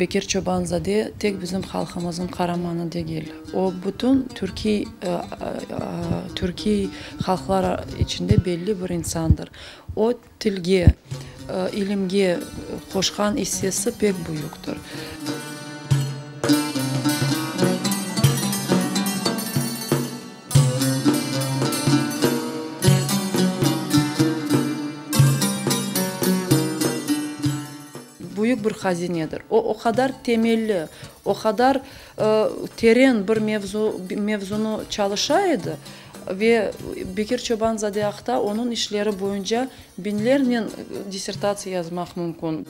Bekir Çoban-zade tek bizim halqımıznıñ qaramanı degil, o bütün türkiy türkiy halqlar içinde belli bir insandır. O tilge, ilimge qoşqan issesi pek büyüktir. Büyük bir hazinedir. O, o qadar temelli, o qadar teren bir mevzu, mevzunı çalışa edi ve Bekir Çoban-zade aqta onıñ işleri boyunca biñlernen dissertatsiya yazmaq mümkün.